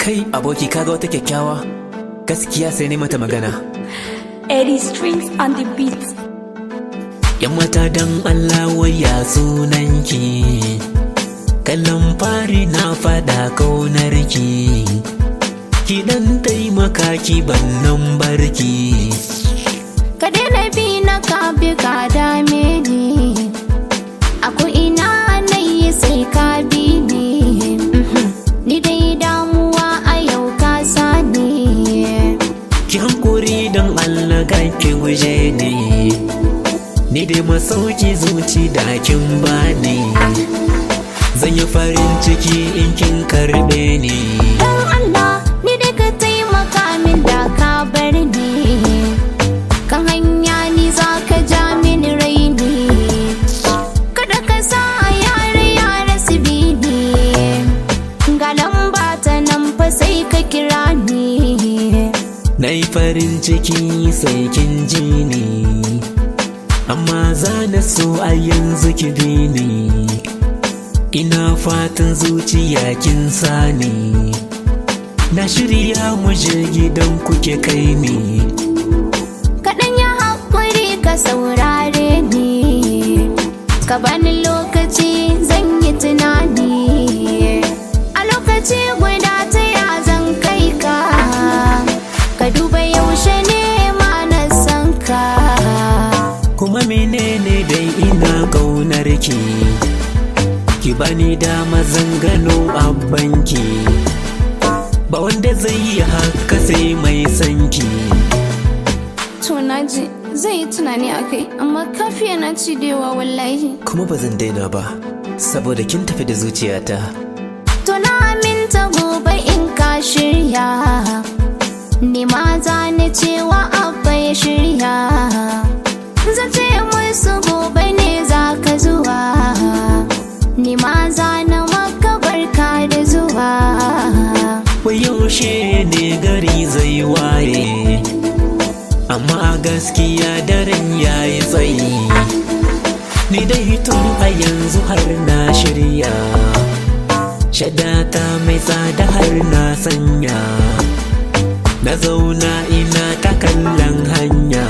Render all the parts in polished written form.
Kai aboki, kaga wata kyakkyawa, gaskiya sai ne mata magana. Eddie Strings on the beat. Yan mata, dan Allah, waya sunanki? Kallon fari na fada kaunarki. Ki dan taimaka ki ban barki. Ka daina bi na, ka bi ka dame ni. A ina na yi sai ka bi ni. Ni dai damuwa a yau ka sani. Ki hankuri, dan Allah ga ki guje ni. Ni dai masauki zuci da kin bani. Zan yi farin ciki in kin karbe ni. Dan Allah, ni dai ka taimaka min da ka bar ni. Kan hanya ni za ka ja mini raini. Kada ka sa yare yare su bi ni. Ga lamba ta nan fa, sai ka kira ni. Na yi farin ciki sai kin ji ni, amma za na so a yanzu ki bi ni. Ina fatan zuciya kin sani. Na shirya mu je gidan kuke kai ni. Kaɗan ya haƙuri ka saurare ni. Ka bani lokaci, zan yi tunani. A lokaci guda ta ya zan kai ka. Ka duba yaushe ne ma na san ka. Kuma menene dai, ina ƙaunar ki. Ki bani dama zan gano abbanki. Ba wanda zai yi haka sai mai sanki. To, naji, zai yi tunani a kai, amma kafiya na ci da yawa wallahi. Kuma ba zan daina ba, saboda kin tafi da zuciyata. To, na aminta, gobe in ka shirya. Ni ma za ni cewa abba ya shirya. Zan ce musu gobe ne za ka zuwa. Ni ma za na maka barka da zuwa. Wai yaushe ne gari zai waye? Amma a gaskiya daren yayi tsayi. Ni dai tun a yanzu har na shirya. Shadata mai tsada har na sanya. Na zauna ina ta kallon hanya.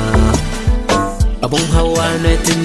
Abun hawa na tun